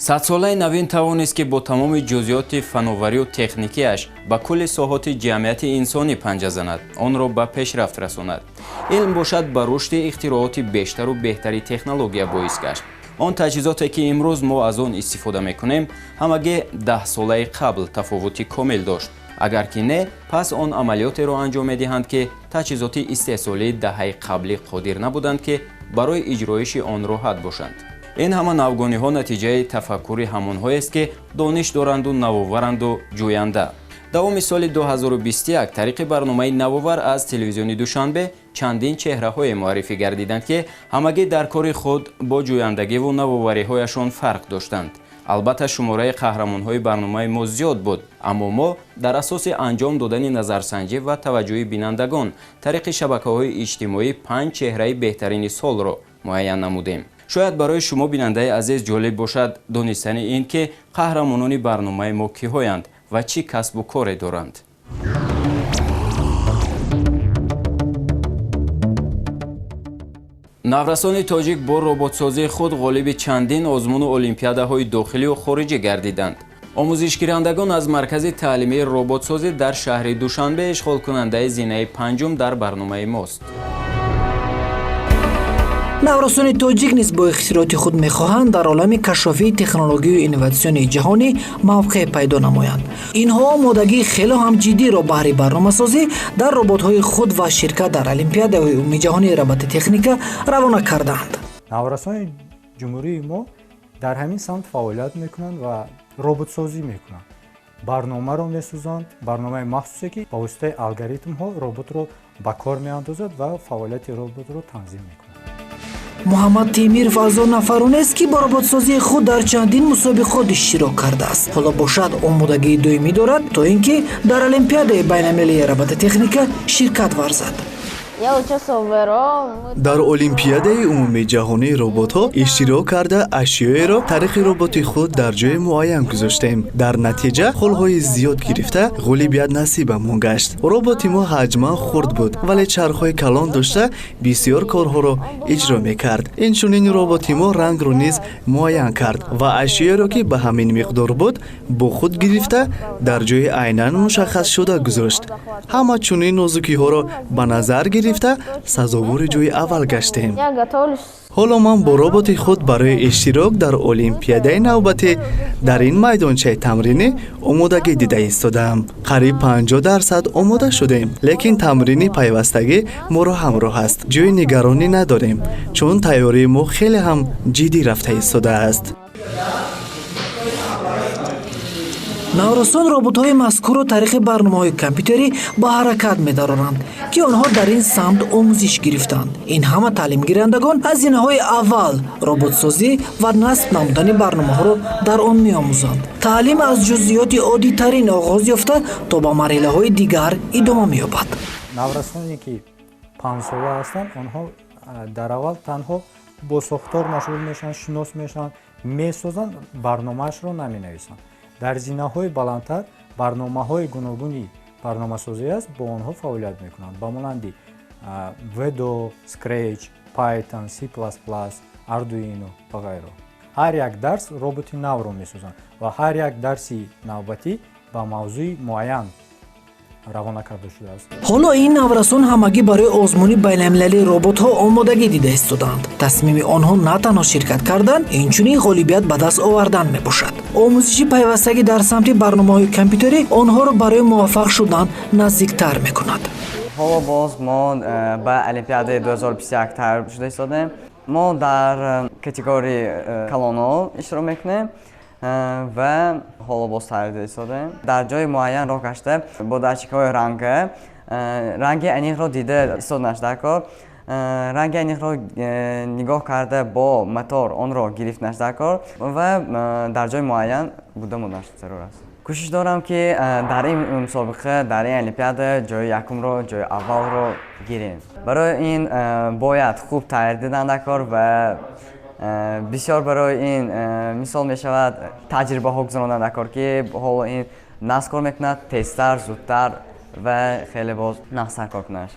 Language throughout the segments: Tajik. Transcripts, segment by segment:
Садсолаи навин тавонист, ки бо тамоми ҷузъиёти фановарию техникиаш ба кулли соҳоти ҷамъияти инсонӣ панҷа занад, онро ба пешрафт расонад. Илм бошад, ба рушди ихтирооти бештару беҳтари технология боис гашт. Он таҷҳизоте, ки имрӯз мо аз он истифода мекунем, ҳамагӣ 10 солаи қабл тафовути комил дошт. Агар ки не, пас он амалиётеро анҷом медиҳанд, ки таҷҳизоти истеҳсолии даҳаи қаблӣ қодир набуданд, ки барои иҷроиши он роҳат бошанд. Ин ҳама навгониҳо натиҷаи тафаккури ҳамонҳоест, ки дониш доранду навоваранду ҷӯянда. Давоми соли 2021 тариқи барномаи «Навовар» аз телевизиони Душанбе чандин чеҳраҳое муаррифӣ гардиданд, ки ҳамагӣ дар кори худ бо ҷӯяндагиву навовариҳояшон фарқ доштанд. Албатта, шумораи қаҳрамонҳои барномаи мо зиёд буд, аммо мо дар асоси анҷом додани назарсанҷӣ ва таваҷҷӯҳи бинандагон тариқи шабакаҳои иҷтимоӣ панҷ чеҳраи беҳтарини солро муайян намудем. Шояд барои шумо, бинандаи азиз, ҷолиб бошад донистани ин, ки қаҳрамонони барномаи мо киҳоянд ва чӣ касбу коре доранд. Наврасони тоҷик бо роботсозии худ ғолиби чандин озмуну олимпиадаҳои дохилию хориҷӣ гардиданд. Омӯзишгирандагон аз маркази таълимии роботсозӣ дар шаҳри Душанбе ишғолкунандаи зинаи панҷум дар барномаи мост. Наврасони тоҷик низ бо ихтироти худ мехоҳанд дар олами кашшофии технологию инноватсионии ҷаҳонӣ мавқеъ пайдо намоянд. Инҳо омодагии хело ҳам ҷиддиро баҳри барномасозӣ дар роботҳои худ ва ширкат дар олимпиадаҳои умумиҷаҳонии робототехника равона кардаанд. Наврасони ҷумҳурии мо дар ҳамин самт фаъолият мекунанд ва роботсозӣ мекунанд, барномаро месозанд, барномаи махсусе, ки ба воситаи алгоритмҳо роботро ба кор меандозад ва фаъолияти роботро танзим мекунад. Муҳаммад Темиров аз он нафаронест, ки бо роботсозии худ дар чандин мусобиқот иштирок кардааст. Ҳоло бошад, омодагии доимӣ дорад, то ин ки дар олимпиадаи байналмилалии робототехника ширкат варзад. Дар олимпиадаи умумии ҷаҳонии роботҳо иштирок карда, ашёеро тариқи роботи худ дар ҷои муайян гузоштем. Дар натиҷа холҳои зиёд гирифта, ғолибият насибамон гашт. Роботи мо ҳаҷман хурд буд, вале чархҳои калон дошта, бисёр корҳоро иҷро мекард. Инчунин роботи мо рангро низ муайян кард ва ашёеро, ки ба ҳамин миқдор буд, бо худ гирифта, дар ҷои айнан мушаххасшуда гузошт. Ҳама чунин нозукиҳоро ба назар гирифта, сазовори ҷои аввал гаштем. Ҳоло ман бо роботи худ барои иштирок дар олимпиадаи навбатӣ дар ин майдончаи тамринӣ омодагӣ дида истодаам. Қариб 50% омода шудем, лекин тамрини пайвастагӣ моро ҳамроҳ аст. Ҷои нигаронӣ надорем, чун тайёрии мо хеле ҳам ҷиддӣ рафта истодааст. Наврасон роботҳои мазкурро тариқи барномаҳои компютерӣ ба ҳаракат медароранд, ки онҳо дар ин самт омӯзиш гирифтанд. Ин ҳама таълимгирандагон аз зинаҳои аввал роботсозӣ ва насб намудани барномаҳоро дар он меомӯзанд. Таълим аз ҷузъиёти оддитарин оғоз ёфта, то ба марҳилаҳои дигар идома меёбад. Наврасоне, ки 5сола ҳастанд, онҳо дар аввал танҳо бо сохтор машғул мешаванд, шинос мешаванд, месозанд, барномаашро наменависанд. Дар зинаҳои баландтар барномаҳои гуногуни барномасозӣ аст, бо онҳо фаъолият мекунанд, ба монанди WeDo, Scratch, Python, C++, Arduino ва ғайро. Ҳар як дарс роботи навро месозанд ва ҳар як дарси навбатӣ ба мавзӯи муайян равона карда шудааст. Ҳоло ин наврасон ҳамагӣ барои озмуни байналмилалии роботҳо омодагӣ дида истодаанд. Тасмими онҳо на танҳо ширкат кардан, инчунин ғолибият ба даст овардан мебошад. Омӯзиши пайвастагӣ дар самти барномаҳои компютерӣ онҳоро барои муваффақ шудан наздиктар мекунад. Ҳоло боз мо ба олимпиадаи 2021 тайёр шуда истодаем. Мо дар категорияи калонҳо иштирок мекунем ва ҳоло боз тайёр дида истодаем. Дар ҷои муайян роҳ гашта, бо датчикҳои ранга ранги аниқро дида истоданаш дар кор, ранги аниқро нигоҳ карда, бо мотор онро гирифтанаш дар кор ва дар ҷои муайян буда монданаш зарур аст. Кӯшиш дорам, ки дар ин мусобиқа, дар ин олимпиада ҷои якумро, ҷои аввалро гирем. Барои ин бояд хуб тайёр дидан дар кор ва бисёр барои ин мисол мешавад таҷрибаҳо гузарондан дар кор, ки ҳоло ин нағз кор мекунад, тезтар, зудтар ва хеле боз нағзтар кор кунад.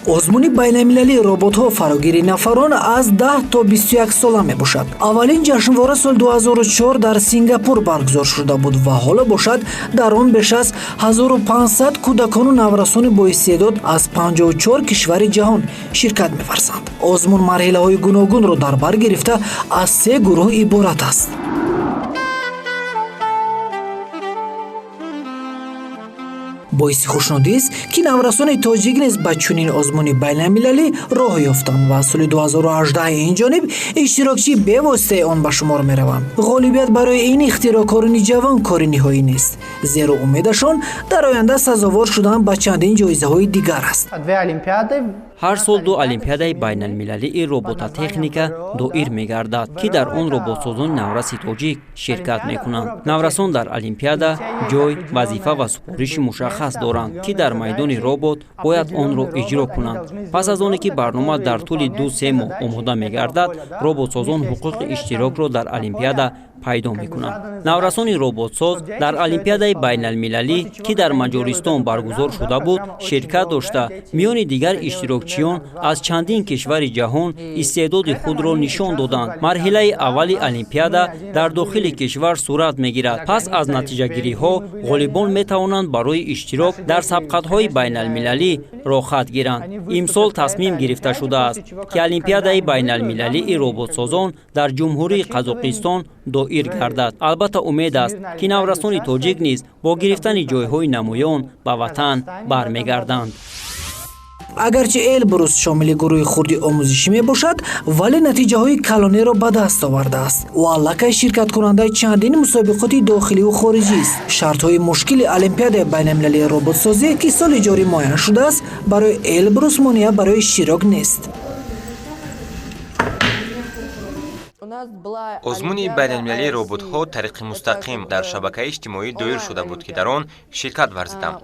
Озмуни байналмилалии роботҳо фарогири нафарон аз 10 то 21 сола мебошад. Аввалин ҷашнвора соли 2004 дар Сингапур баргузор шуда буд ва ҳоло бошад дар он беш аз 1500 кӯдакону наврасони боистеъдод аз 54 кишвари ҷаҳон ширкат меварзанд. Озмун марҳилаҳои гуногунро дар бар гирифта аз се гурӯҳ иборат аст. Боиси хушнудист, ки наврасони тоҷик низ ба чунин озмуни байналмилалӣ роҳ ёфтанд ва соли 2018 ин ҷониб иштирокчии бевоситаи он ба шумор мераванд. Ғолибият барои ин ихтироъкорони ҷавон кори ниҳоӣ нест, зеро умедашон дар оянда сазовор шудан ба чандин ҷоизаҳои дигар аст. Ҳар сол ду олимпиадаи байналмилалии робототехника доир мегардад, ки дар он роботсозони навраси тоҷик ширкат мекунанд. Наврасон дар олимпиада ҷой, вазифа ва супориши мушаххас доранд, ки дар майдони робот бояд онро иҷро кунанд. Пас аз оне ки барнома дар тӯли 2-3 моҳ омода мегардад, роботсозон ҳуқуқи иштирокро дар олимпиада пайдо мекунанд. Наврасони роботсоз дар олимпиадаи байналмилалӣ, ки дар Маҷористон баргузор шуда буд, ширкат дошта, миёни дигар иштирокчиён аз чандин кишвари ҷаҳон истеъдоди худро нишон доданд. Марҳилаи аввали олимпиада дар дохили кишвар сурат мегирад. Пас аз натиҷагириҳо ғолибон метавонанд барои иштирок дар сабқатҳои байналмилалӣ роҳхат гиранд. Имсол тасмим гирифта шудааст, ки олимпиадаи байналмилалии роботсозон дар Ҷумҳурии Қазоқистон доир гардад. Албатта, умед аст, ки наврасони тоҷик низ бо гирифтани ҷойҳои намоён ба ватан бармегарданд. Агарчи Элбрус шомили гурӯҳи хурди омӯзишӣ мебошад, вале натиҷаҳои калонеро ба даст овардааст. Ӯ аллакай ширкаткунандаи чандин мусобиқоти дохиливу хориҷист. Шартҳои мушкили олимпиадаи байналмилалии роботсозӣ, ки соли ҷорӣ муайян шудааст, барои Элбрус монеа барои иштирок нест. Озмуни байналмилалии роботҳо тариқи мустақим дар шабакаи иҷтимоӣ доир шуда буд, ки дар он ширкат варзидам.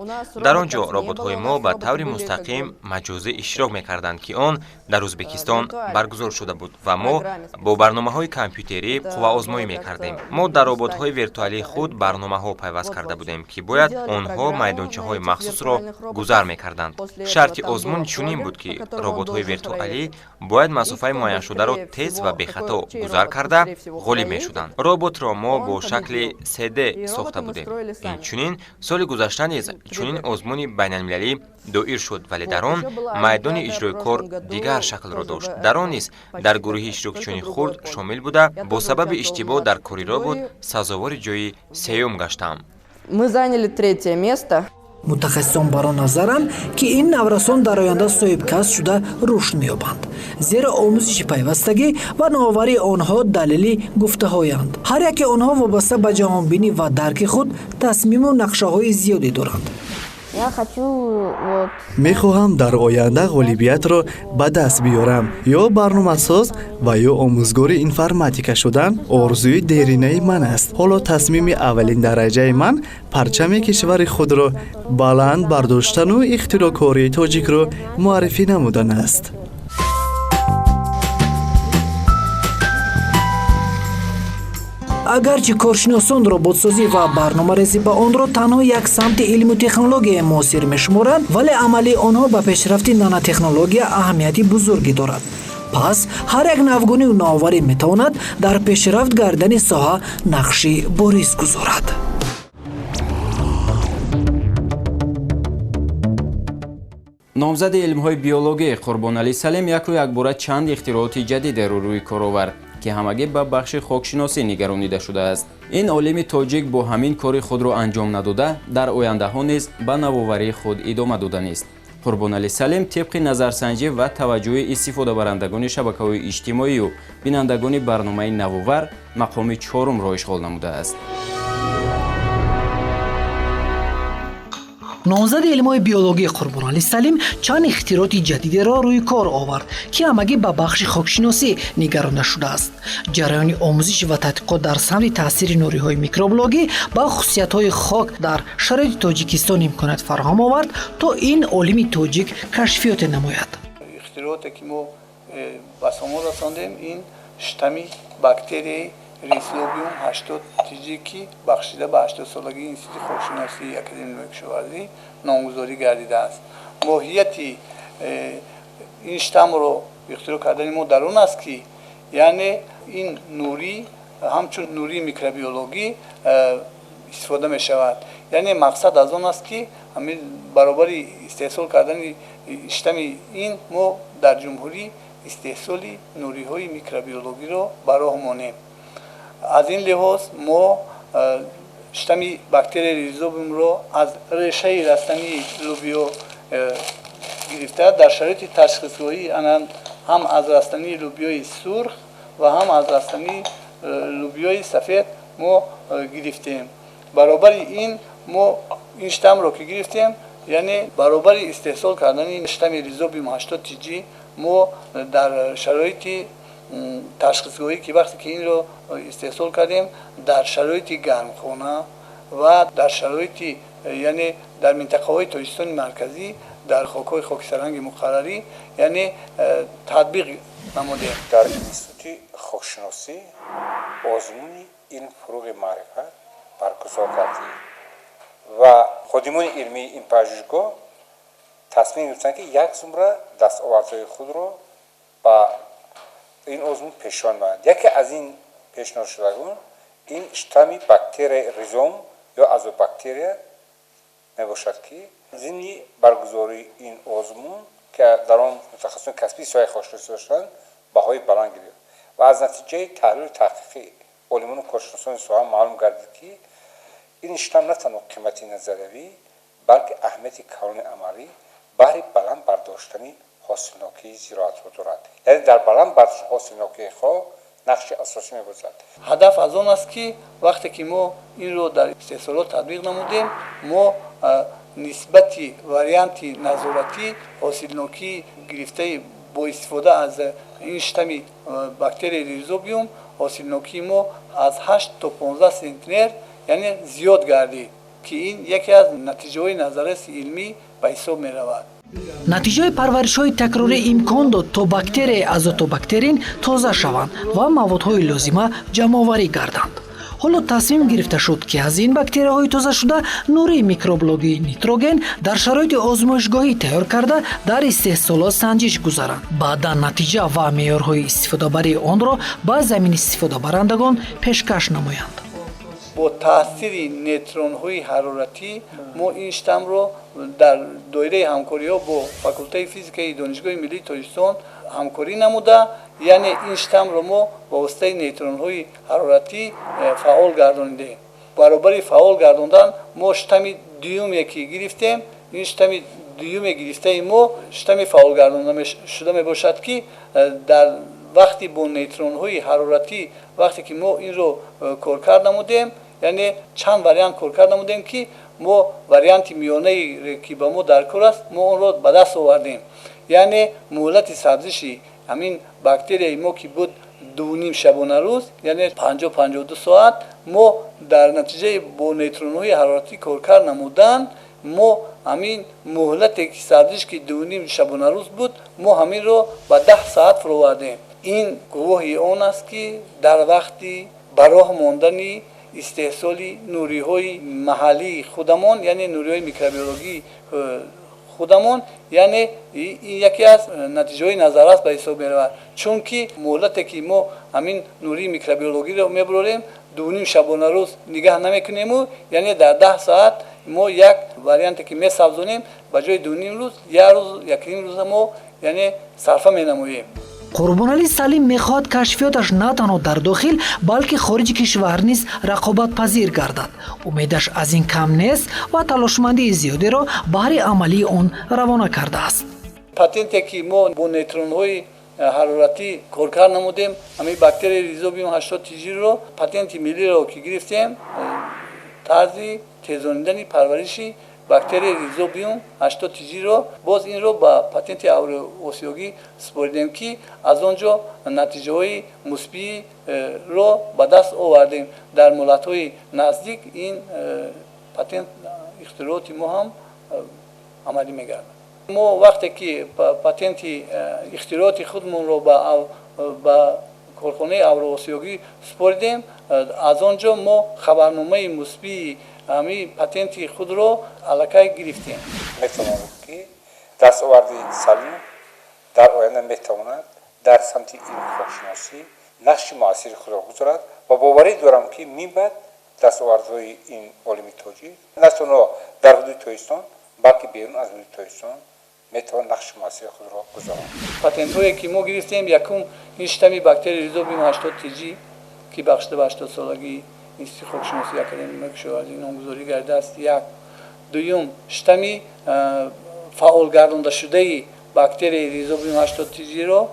Дар он ҷо роботҳои мо ба таври мустақим маҷозӣ иштирок мекарданд, ки он дар Ӯзбекистон баргузор шуда буд ва мо бо барномаҳои компютерӣ қувваозмоӣ мекардем. Мо дар роботҳои виртуалии худ барномаҳо пайваст карда будем, ки бояд онҳо майдончаҳои махсусро гузар мекарданд. Шарти озмун чунин буд, ки роботҳои виртуалӣ бояд масофаи муайяншударо тез ва бехато гузар карда ғолиб мешуданд. Роботро мо бо шакли 3D сохта будем. Инчунин соли гузашта низ чунин озмуни байналмилалӣ доир шуд, вале дар он майдони иҷрои кор дигар шаклро дошт. Дар он низ дар гурӯҳи иштирокчиёни хурд шомил буда, бо сабаби иштибоҳ дар кори робот сазовори ҷои сеюм гаштам. Мы заняли третье место. Мутахассисон бар он назаранд, ки ин наврасон дар оянда соҳибкасб шуда рушд меёбанд, зеро омӯзиши пайвастагӣ ва навоварии онҳо далели гуфтаҳоянд. Ҳар яке онҳо вобаста ба ҷаҳонбинӣ ва дарки худ тасмиму нақшаҳои зиёде доранд. Мехоҳам дар оянда ғолибиятро ба даст биёрам. Ё барномасоз ва ё омӯзгори информатика шудан орзуи деринаи ман аст. Ҳоло тасмими аввалин дараҷаи ман парчами кишвари худро баланд бардоштану ихтироъкории тоҷикро муаррифӣ намудан аст. Агарчи коршиносон роботсозӣ ва барномарезӣ ба онро танҳо як самти илму технологияи муосир мешуморанд, вале амалии онҳо ба пешрафти нанотехнология аҳамияти бузургӣ дорад. Пас ҳар як навгунию навоварӣ метавонад дар пешрафт гардани соҳа нақши бориз гузорад. Номзади илмҳои биологӣ Қурбоналӣ Салим яку якбора чанд ихтирооти ҷадидеро рӯи кор овард, ки ҳамагӣ ба бахши хокшиносӣ нигаронида шудааст. Ин олими тоҷик бо ҳамин кори худро анҷом надода, дар ояндаҳо низ ба навоварии худ идома доданист. Қурбоналӣ Салим тибқи назарсанҷӣ ва таваҷҷӯҳи истифодабарандагони шабакаҳои иҷтимоию бинандагони барномаи навовар мақоми чорумро ишғол намудааст. Номзади илмҳои биологии Қурбоналӣ Салим чанд ихтирооти ҷадидеро рӯи кор овард, ки ҳамагӣ ба бахши хокшиносӣ нигаронда шудааст. Ҷараёни омӯзиш ва тадқиқот дар самти таъсири нуриҳои микробиологӣ ба хусусиятҳои хок дар шароити Тоҷикистон имконият фароҳам овард, то ин олими тоҷик кашфиёте намояд. Ихтирооте ки мо ба сомон расондем, ин штамми бактерияи Ризобиум 80 тиҷи, ки бахшида ба 80-солагии Институти хокшиносии Академияи илмҳои кишоварзӣ номгузорӣ гардидааст. Моҳияти Ин штаммро ихтироъ кардани мо дар он аст, ки яъне ин нурӣ ҳамчун нурии микробиологӣ истифода мешавад. Яъне мақсад аз он аст, ки ҳамин баробари истеҳсол кардани штамми ин мо дар ҷумҳурӣ истеҳсоли нуриҳои микробиологиро ба роҳ монем. Аз ин лиҳоз мо штамми бактерияи ризобиумро аз решаи растании лубиё гирифта, дар шароити ташхисгоҳӣ ҳам аз растании лубиёи сурх ва ҳам аз растании лубиёи сафед мо гирифтем. Баробари ин мо ин штаммро ки гирифтем, яъне баробари истеҳсол кардани штамми ризобиум 80 тг мо дар шароити ташхисгоҳӣ, ки вақте ки инро истеҳсол кардем, дар шароити гармхона ва дар шароити, яъне дар минтақаҳои Тоҷикистони марказӣ, дар хокҳои хокистарранги муқаррарӣ, яъне татбиқ намудем. Дар Институти хокшиносӣ озмуни илм фурӯғи маърифат баргузор гардид ва ходимони илмии ин пажӯҳишгоҳ тасмим гирифтанд, ки як зумра дастовардҳои худро ба ин озмун пешниҳод намоянд. Яке аз ин пешниҳодшудагон ин штамми бактерияи ризом ё азобактерия мебошад, ки зимни баргузории ин озмун, ки дар он мутахассисони касбии соҳаи хокшиносӣ доштанд, баҳои баланд гирифт ва аз натиҷаи таҳлилу таҳқиқи олимону коршиносони соҳа маълум гардид, ки ин штамм на танҳо қимати назариявӣ, балки аҳамияти калони амалӣ баҳри баланд бардоштани ҳосилнокии зироатҳо дорад, яъне дар баланд бардоштани ҳосилнокии хок нақши асосӣ мебозад. Ҳадаф аз он аст, ки вақте ки мо инро дар истеҳсолот татбиқ намудем, мо нисбати варианти назоратӣ ҳосилнокии гирифтаи бо истифода аз ин штамми бактерияи ризобиум ҳосилнокии мо аз 8 то 15 сентнер, яъне зиёд гардид, ки ин яке аз натиҷаҳои назарраси илмӣ ба ҳисоб меравад. Натиҷаи парваришҳои такрорӣ имкон дод, то бактерияи азотобактерин тоза шаванд ва маводҳои лозима ҷамъоварӣ гарданд. Ҳоло тасмим гирифта шуд, ки аз ин бактерияҳои тозашуда нурии микробиологии нитроген дар шароити озмоишгоҳӣ тайёр карда, дар истеҳсолот санҷиш гузаранд. Баъдан натиҷа ва меъёрҳои истифодабарии онро ба заминистифодабарандагон пешкаш намоянд. Бо таъсири нейтронҳои ҳароратӣ мо ин штаммро дар доираи ҳамкориҳо бо факултаи физикаи Донишгоҳи миллии Тоҷикистон ҳамкорӣ намуда, яъне ин штаммро мо ба воситаи нейтронҳои ҳароратӣ фаъол гардонидем. Баробари фаъол гардондан мо штамми дуюме ки гирифтем, ин штамми дуюме гирифтаи мо штамми фаъол гардонда шуда мебошад, ки дар вақти бо нейтронҳои ҳароратӣ вақте ки мо инро коркард намудем, яъне чанд вариант коркард намудем, ки мо варианти миёнае, ки ба мо дар кор аст, мо онро ба даст овардем. Яъне муҳлати сабзиши ҳамин бактерияи мо, ки буд 2,5 шабонарӯз, яъне 50-52 соат, мо дар натиҷаи бо нейтронҳои ҳароратӣ коркард намудан мо ҳамин муҳлате ки сабзиш, ки 2,5 шабонарӯз буд, мо ҳаминро ба 10 соат фуровардем. Ин гувоҳи он аст, ки дар вақти ба роҳ мондани истеҳсоли нуриҳои маҳаллии худамон, яъне нуриҳои микробиологии худамон, яъне ин яке аз натиҷаҳои назаррас ба ҳисоб меравад, чунки муҳлате ки мо ҳамин нурии микробиологиро мебарорем, 2,5 шабонарӯз нигаҳ намекунему, яъне дар 10 соат мо як варианте ки месабзонем, ба ҷои 2,5 рӯз як рӯз, 1,5 рӯза мо, яъне сарфа менамоем. Қурбоналӣ Салим мехоҳад кашфиёташ на танҳо дар дохил, балки хориҷи кишвар низ рақобатпазир гардад. Умедаш аз ин кам нест ва талошмандии зиёдеро баҳри амалии он равона кардааст. Патенте ки мо бо нейтронҳои ҳароратӣ коркард намудем, ҳамин бактерияи ризобиум 80 тиҷиро, патенти миллиро ки гирифтем, тарзи тезонидани парвариши бактерияи ризобиум 80 тиҷиро, боз инро ба патенти авроосиёгӣ супоридем, ки аз он ҷо натиҷаҳои мусбиро ба даст овардем. Дар муҳлатҳои наздик ин патент ихтирооти мо ҳам амалӣ мегардад. Мо вақте ки патенти ихтирооти худмонро ба корхонаи авроосиёгӣ супоридем, аз он ҷо мо хабарномаи мусбии ҳамин патенти худро аллакай гирифтем. Метавонам гуфт, ки дастоварди Салим Дар оянда метавонад дар самти илми хокшиносӣ нақши муассири худро гузорад ва боварӣ дорам, ки минбаъд дастовардҳои ин олими тоҷик на танҳо дар ҳудуди Тоҷикистон, балки берун аз ҳудуди Тоҷикистон метавон нақши муассири худро гузорад. Патентҳое ки мо гирифтем, якум ин штамми бактерияи ризобиум 80 тж, ки бахшида ба 80 солагии Институти хокшиносии Академияи кишоварзӣ номгузорӣ гардидааст, як. Дуюм, штамми фаъолгардондашудаи бактерияи ризобиум 80 тж-ро,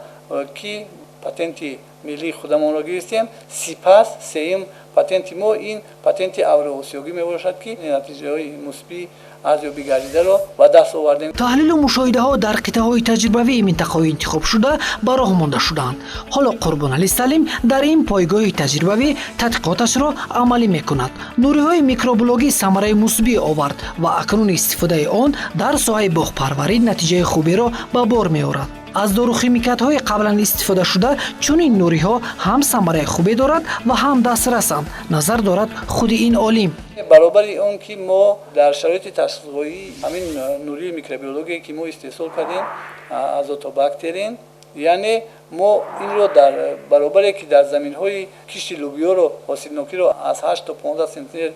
ки патенти миллии худамонро гирифтем. Сипас сеюм патенти мо ин патенти авроосиёгӣ мебошад, ки натиҷаҳои мусбӣ арзёбӣ гардидаро ба даст овардем. Таҳлилу мушоҳидаҳо дар қитъаҳои таҷрибавии минтақаҳои интихобшуда ба роҳ монда шудаанд. Ҳоло Қурбоналӣ Салим дар ин пойгоҳи таҷрибавӣ тадқиқоташро амалӣ мекунад. Нуриҳои микробиологӣ самараи мусбӣ овард ва акнун истифодаи он дар соҳаи боғпарварӣ натиҷаи хуберо ба бор меорад. Аз дорухимикатҳои қаблан истифодашуда чунин нуриҳо ҳам самараи хубе дорад ва ҳам дастрасанд, назар дорад худи ин олим. Баробари он ки мо дар шароити ташхисгоҳӣ ҳамин нурии микробиологие, ки мо истеҳсол кардем, азотобактерин, яъне мо инро дар баробаре ки дар заминҳои кишти лӯбиёро ҳосилнокиро аз 8 то 15 сентнер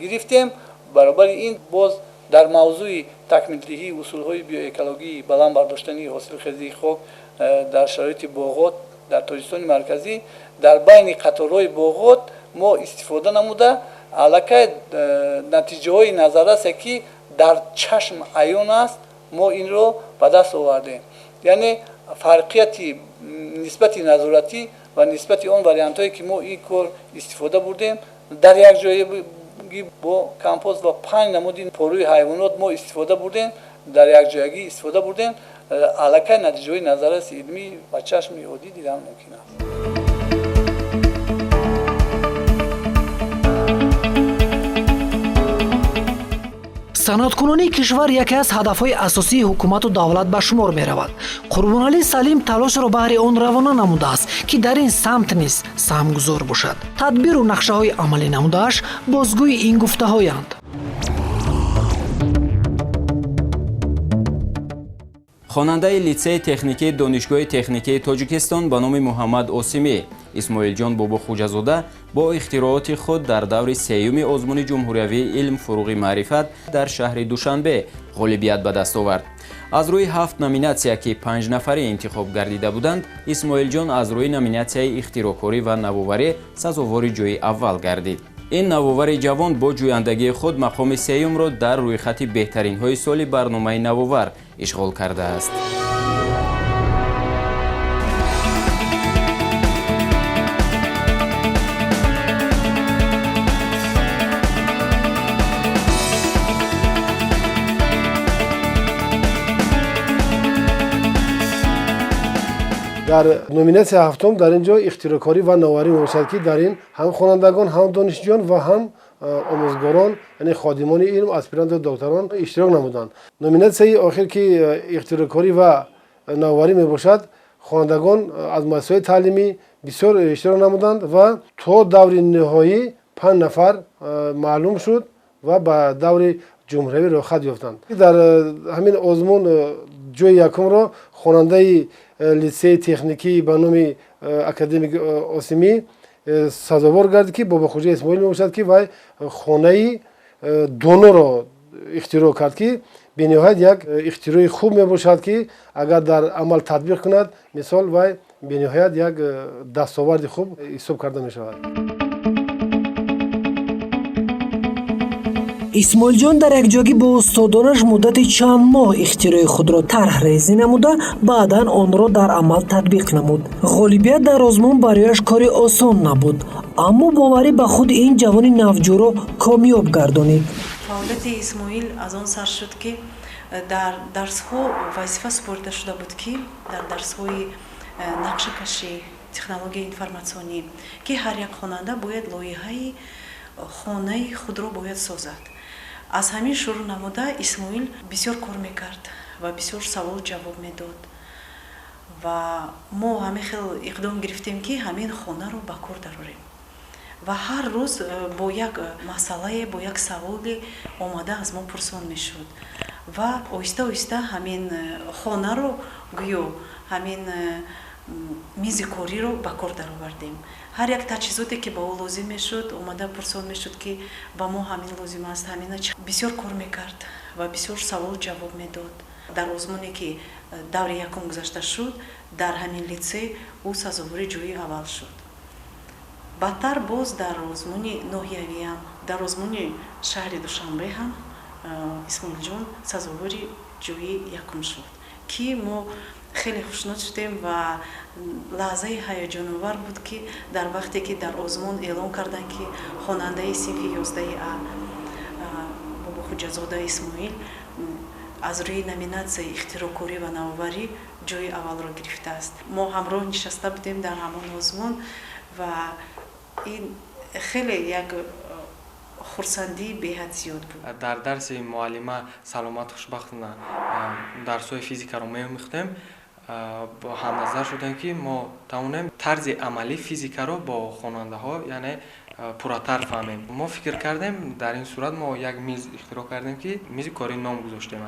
гирифтем, баробари ин боз дар мавзӯи такмилдиҳии усулҳои биоэкологии баланд бардоштани ҳосилхезии хок дар шароити боғот дар Тоҷикистони марказӣ дар байни қаторҳои боғот мо истифода намуда, аллакай натиҷаҳои назаррасе, ки дар чашм аён аст, мо инро ба даст овардем. Яъне фарқияти нисбати назоратӣ ва нисбати он вариантҳое, ки мо ин кор истифода бурдем, дар як ҷое бо компост ва 5 намуди порӯи ҳайвонот мо истифода бурдем, дар якҷоягӣ истифода бурдем, аллакай натиҷаҳои назарраси илмӣ ба чашми оддӣ дидан мумкин аст. Саноаткунонии кишвар яке аз ҳадафҳои асосии ҳукумату давлат ба шумор меравад. Қурбоналӣ Салим талошро баҳри он равона намудааст, ки дар ин самт низ саҳмгузор бошад. Тадбиру нақшаҳои амалӣ намудааш бозгӯи ин гуфтаҳоянд. Хонандаи литсеи техникии Донишгоҳи техникии Тоҷикистон ба номи Муҳаммад Осимӣ Исмоилҷон Бобохуҷазода бо ихтирооти худ дар даври сеюми озмуни ҷумҳуриявии илм фуруғи маърифат дар шаҳри Душанбе ғолибият ба даст овард. Аз рӯи 7 номинатсия, ки 5 нафаре интихоб гардида буданд, Исмоилҷон аз рӯи номинатсияи ихтироъкорӣ ва навоварӣ сазовори ҷои аввал гардид. Ин навовари ҷавон бо ҷӯяндагии худ мақоми сеюмро дар рӯйхати беҳтаринҳои соли барномаи навовар ишғол кардааст. Дар номинатсияи ҳафтум дар ин ҷо ихтироъкорӣ ва навоварӣ мебошад, ки дар ин ҳам хонандагон, ҳам донишҷӯён ва ҳам омӯзгорон, яъне ходимони илм, аспиранту докторон иштирок намуданд. Номинатсияи охир, ки ихтироъкорӣ ва навоварӣ мебошад, хонандагон аз муассисаҳои таълимӣ бисёр иштирок намуданд ва то даври ниҳоӣ 5 нафар маълум шуд ва ба даври ҷумҳуриявӣ роҳхат ёфтанд. Дар ҳамин озмун ҷои якумро хонандаи литсеи техникӣ ба номи академик Осимӣ сазовор гардид, ки Бобохуҷа Исмоил мебошад, ки вай хонаи доноро ихтироъ кард, ки бениҳоят як ихтирои хуб мебошад, ки агар дар амал татбиқ кунад, мисол вай бениҳоят як дастоварди хуб ҳисоб карда мешавад. Исмоилҷон дар якҷоягӣ бо устодонаш муддати чанд моҳ ихтирои худро тарҳрезӣ намуда, баъдан онро дар амал татбиқ намуд. Ғолибият дар озмун барояш кори осон набуд, аммо боварӣ ба худ ин ҷавони навҷӯро комёб гардонид. Фаъолияти Исмоил аз он сар шуд, ки дар дарсҳо вазифа супорида шуда буд, ки дар дарсҳои нақшакашӣ, технологияи информатсионӣ, ки ҳар як хонанда бояд лоиҳаи хонаи худро бояд созад. Аз ҳамин шурӯъ намуда Исмоил бисёр кор мекард ва бисёр савол ҷавоб медод ва мо ҳамин хел иқдом гирифтем, ки ҳамин хонаро ба кор дарорем ва ҳар рӯз бо як масъалае, бо як саволе омада аз мо пурсон мешуд. Ва оҳиста оҳиста ҳамин хонаро, гӯё ҳамин мизи кориро ба кор даровардем. Ҳар як таҷҳизоте, ки ба ӯ лозим мешуд, омада пурсон мешуд, ки ба мо ҳамин лозим аст, ҳамина. Бисёр кор мекард ва бисёр савол ҷавоб медод. Дар озмуне, ки даври якум гузашта шуд, дар ҳамин литсей ӯ сазовори ҷои аввал шуд. Баъдтар боз дар озмуни ноҳиявиам, дар озмуни шаҳри Душанбе ҳам Исмоилҷон сазовори ҷои якум шуд, ки мо хеле хушнуд шудем. Ва лаҳзаи ҳаяҷоновар буд, ки дар вақте ки дар озмун эълон карданд, ки хонандаи синфи 11 А Бобохуҷазода Исмоил аз рӯи номинатсияи ихтироъкорӣ ва навоварӣ ҷои аввалро гирифтааст, мо ҳамроҳ нишаста будем дар ҳамон озмун ва ин хеле як хурсандии беҳад зиёд буд. Дар дарси муаллима Саломат Хушбахтовна дарсҳои физикаро меомӯхтем, ҳамназар шудем, ки мо тавонем тарзи амалии физикаро бо хонандаҳо, яъне пурратар фаҳмем. Мо фикр кардем, дар ин сурат мо як миз ихтироъ кардем, ки мизи корӣ ном гузоштем.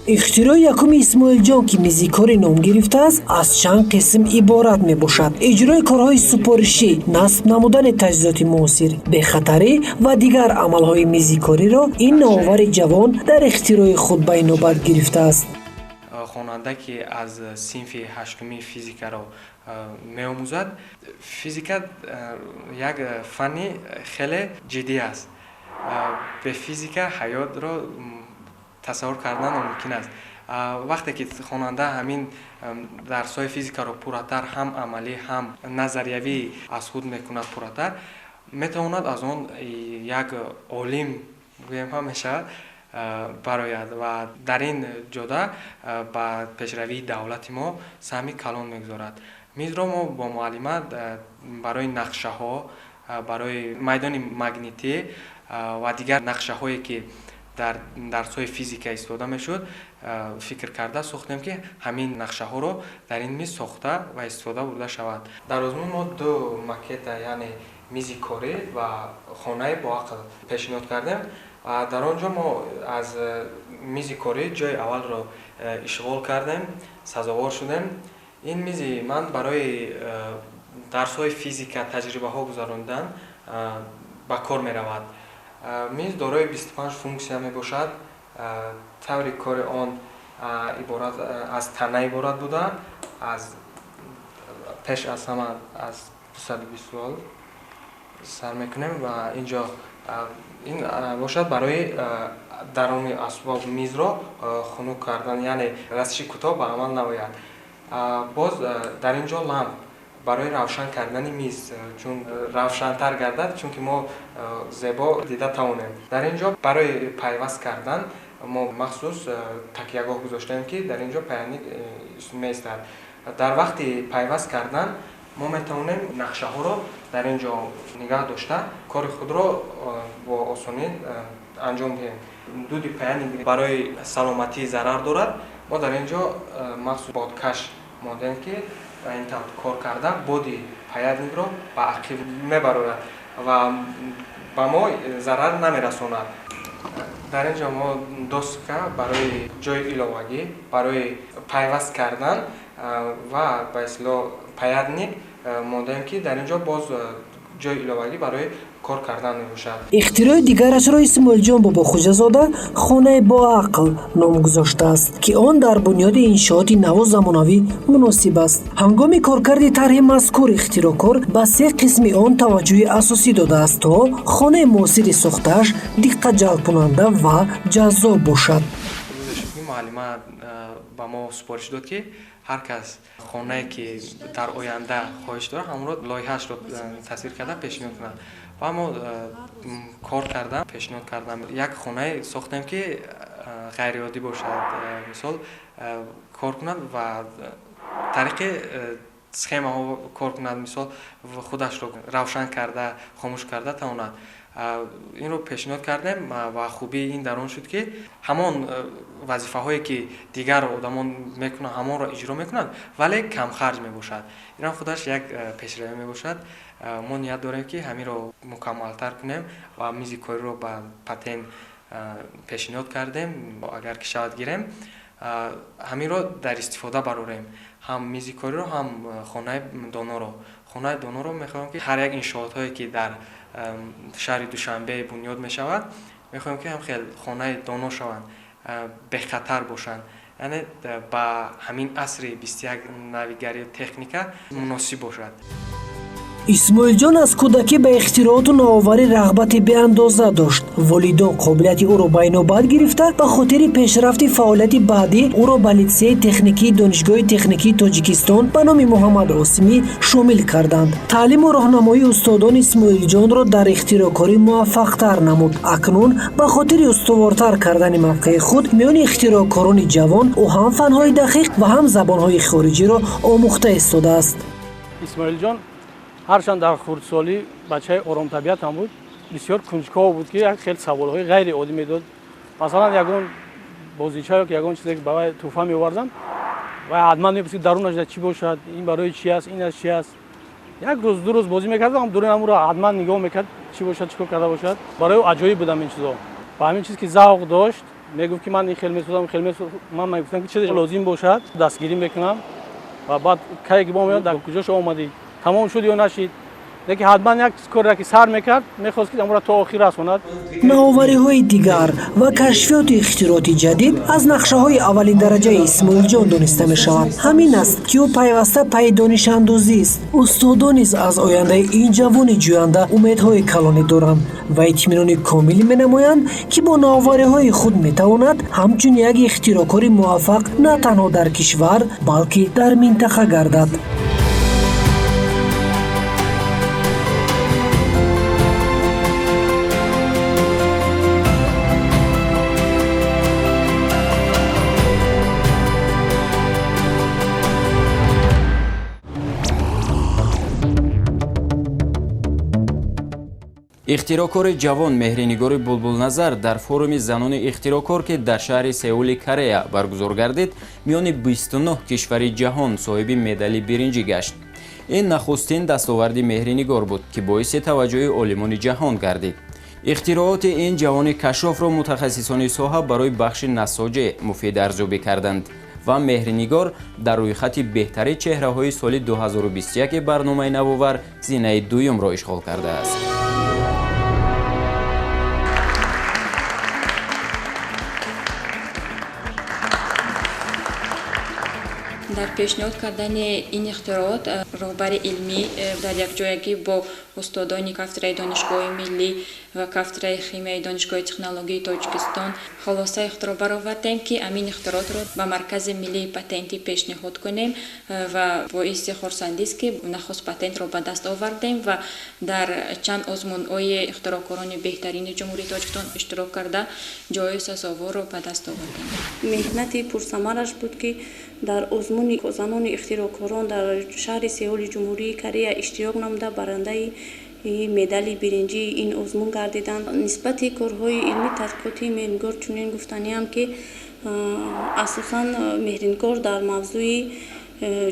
Ихтирои якуми Исмоилҷон, ки мизи корӣ ном гирифтааст, аз чанд қисм иборат мебошад: иҷрои корҳои супоришӣ, насб намудани таҷҳизоти муосир, бехатарӣ ва дигар амалҳои мизи кориро ин навовари ҷавон дар ихтирои худ ба инобат гирифтааст. Хонанда, ки аз синфи ҳаштуми физикаро меомӯзад, физика як фанни хеле ҷиддӣ аст. Бе физика ҳаётро тасаввур кардан номумкин аст. Вақте ки хонанда ҳамин дарсҳои физикаро пурратар, ҳам амалӣ, ҳам назариявӣ аз худ мекунад, пурратар метавонад аз он як олим, гӯем ҳам мешавад, барояд ва дар ин ҷода ба пешравии давлати мо саҳми калон мегузорад. Мизро мо бо муаллима барои нақшаҳо, барои майдони магнитӣ ва дигар нақшаҳое, ки дар дарсҳои физика истифода мешуд, фикр карда сохтем, ки ҳамин нақшаҳоро дар ин миз сохта ва истифода бурда шавад. Дар озмун мо ду макета, яъне мизи корӣ ва хонаи боақл пешниҳод кардем ва дар он ҷо мо аз мизи корӣ ҷои аввалро ишғол кардем, сазовор шудем. Ин мизи ман барои дарсҳои физика, таҷрибаҳо гузарондан ба кор меравад. Миз дорои 25 функсия мебошад. Таври кори он иборат аз тана иборат буда, аз пеш аз ҳама аз 220 волт сар мекунем ва инҷо ин бошад барои даруни асбоб мизро хунук кардан, яъне расиши кӯтоҳ ба амал наояд. Боз дар ин ҷо ламп барои равшан кардани миз, чун равшантар гардад, чунки мо зебо дида тавонем. Дар ин ҷо барои пайваст кардан мо махсус такягоҳ гузоштаем, ки дар ин ҷо паянник меистад. Дар вақти пайваст кардан мо метавонем нақшаҳоро дар ин ҷо нигаҳ дошта, кори худро бо осонӣ анҷом диҳем. Дуди паянник барои саломатӣ зарар дорад. Мо дар ин ҷо махсус бодкаш мондаем, ки ин тавр кор карда, боди паянникро ба ақиб мебарорад ва ба мо зарар намерасонад. Дар ин ҷо мо доска барои ҷои иловагӣ, барои пайваст кардан ва ба истилоҳ паядник мондаем, ки дар ин ҷо боз ҷои иловагӣ барои кор кардан мебошад. Ихтирои дигарашро Исмоилҷон Бобохуҷазода хонаи боақл ном гузоштааст, ки он дар бунёди иншооти наву замонавӣ муносиб аст. Ҳангоми коркарди тарҳи мазкур ихтироъкор ба се қисми он таваҷҷӯҳи асосӣ додааст, то хонаи муосири сохтааш диққатҷалбкунанда ва ҷаззоб бошад. Муаллима ба мо супориш дод, ки ҳар кас хонае, ки дар оянда хоҳиш дорад, ҳамонро лоиҳаашро тасвир карда пешниҳод кунад. Ва мо кор кардам, пешниҳод кардам, як хонае сохтем, ки ғайриоддӣ бошад, мисол, кор кунад ва тариқи схемаҳо кор кунад, мисол, худашро равшан карда, хомӯш карда тавонад. Инро пешниҳод кардем ва хубии ин дар он шуд, ки ҳамон вазифаҳое, ки дигар одамон мекунанд, ҳамонро иҷро мекунанд, вале камхарҷ мебошад. Инам худаш як пешравӣ мебошад. Мо ният дорем, ки ҳаминро мукаммалтар кунем ва мизи кориро ба патент Пешниҳод кардем, агар ки шавад гирем, ҳаминро дар истифода барорем, ҳам мизи кориро, ҳам хонаи доноро. Хонаи доноро мехоҳем, ки ҳар як иншоотҳое, ки дар шаҳри Душанбе бунёд мешавад, мехоҳем, ки ҳам хел хонаи доно шаванд, бехатар бошанд, яъне ба ҳамин асри 21 навигарию техника муносиб бошад. Исмоилҷон аз кӯдакӣ ба ихтирооту навоварӣ рағбати беандоза дошт. Волидон қобилияти ӯро ба инобат гирифта, ба хотири пешрафти фаъолияти баъдӣ ӯро ба литсеи техникии Донишгоҳи техникии Тоҷикистон ба номи Муҳаммад Осимӣ шомил карданд. Таълиму роҳнамоии устодон Исмоилҷонро дар ихтироъкорӣ муваффақтар намуд. Акнун ба хотири устувортар кардани мавқеи худ миёни ихтироъкорони ҷавон, ӯ ҳам фанҳои дақиқ ва ҳам забонҳои хориҷиро омӯхта истодааст. Исмоилҷон ҳарчанд дар хурдсолӣ бачаи оромтабиат ҳам буд, бисёр кунҷков буд, ки як хел саволҳои ғайриоддӣ медод. Масалан, ягон бозича ё ягон чизе ба вай тӯҳфа меоварданд, вай ҳатман мепурсид, дарунаш чӣ бошад, ин барои чи аст, ин аз чи аст. Як рӯз, 2 рӯз бозӣ мекард, дуруни ҳамонро ҳатман нигоҳ мекард, чӣ бошад, чӣ кор карда бошад. Барои ӯ аҷоиб будам ин чизо. Ба ҳамин чиз ки завқ дошт, мегуфт, ки ман ин хел месозам, хел месозам. Ман мегуфтам, ки чизе лозим бошад, дастгирӣ мекунам. Ва баъд кае ки бо меояд, дар куҷо шумо омадӣ, тамом шуд ё нашид, лекин ҳатман як коре ки сар мекард, мехост, ки амро то охир расонад. Навовариҳои дигар ва кашфиёту ихтирооти ҷадид аз нақшаҳои аввалиндараҷаи Исмоилҷон дониста мешавад. Ҳамин аст, ки ӯ пайваста пайи донишандозист. Устодон низ аз ояндаи ин ҷавони ҷӯянда умедҳои калонӣ доранд ва итминони комил менамоянд, ки бо навовариҳои худ метавонад ҳамчун як ихтироъкори муваффақ на танҳо дар кишвар, балки дар минтақа гардад. Ихтироъкори ҷавон Меҳринигори Булбулназар дар форуми занони ихтироъкор, ки дар шаҳри Сеули Корея баргузор гардид, миёни 29 кишвари ҷаҳон соҳиби медали биринҷӣ гашт. Ин нахустин дастоварди Меҳринигор буд, ки боиси таваҷҷӯҳи олимони ҷаҳон гардид. Ихтирооти ин ҷавони кашофро мутахассисони соҳа барои бахши насоҷе муфид арзёбӣ карданд ва Меҳринигор дар рӯйхати беҳтари чеҳраҳои соли 2021 барномаи навовар зинаи дуюмро ишғол кардааст. Дар пешниҳод кардани ин ихтироот роҳбари илмӣ дар якҷоягӣ бо устодони кафедраи Донишгоҳи миллӣ ва кафедраи химияи Донишгоҳи технологияи Тоҷикистон хулосаи худро баровардем, ки ҳамин ихтироотро ба Маркази миллии патентӣ пешниҳод кунем, ва боиси хурсандист, ки нахуст патентро ба даст овардем ва дар чанд озмунҳои ихтироъкорони беҳтарини Ҷумҳурии Тоҷикистон иштирок карда, ҷои сазоворро ба даст овардем. Меҳнати пурсамараш буд, ки дар озмуни занони ихтироъкорон дар шаҳри Сеули Ҷумҳурии Корея иштирок намуда, барандаи медали биринҷии ин озмун гардиданд. Нисбати корҳои илмӣ тадқиқотии Меҳринигор чунин гуфтаниам, ки асосан Меҳринигор дар мавзӯи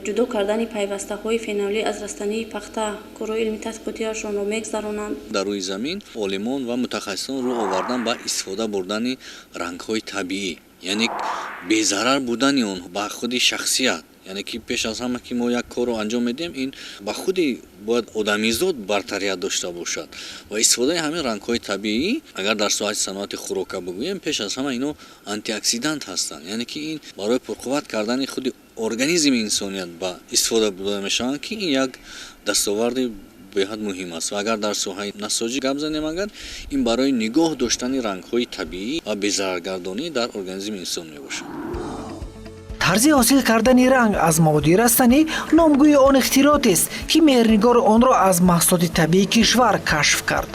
ҷудо кардани пайвастаҳои фенолӣ аз растании пахта корҳои илмӣ тадқиқотиашонро мегузаронанд. Дар рӯи замин олимон ва мутахассисон рӯ овардан ба истифода бурдани рангҳои табиӣ, яъне безарар будани онҳо ба худи шахсият, яъне ки пеш аз ҳама ки мо як корро анҷом медиҳем, ин ба худи бояд одамизод бартарият дошта бошад ва истифодаи ҳамин рангҳои табиӣ, агар дар соҳаи саноати хӯрока бигӯем, пеш аз ҳама ино антиоксидант ҳастанд, яъне ки ин барои пурқувват кардани худи организми инсоният ба истифода бурда мешаванд, ки ин як дастоварди беҳад муҳим аст. Ва агар дар соҳаи насоҷӣ гап занем, агар ин барои нигоҳ доштани рангҳои табиӣ ва безараргардонӣ дар организми инсон мебошад. Тарзи ҳосил кардани ранг аз маводи растанӣ номгӯи он ихтироотест, ки Меҳрнигор онро аз маҳсулоти табиии кишвар кашф кард.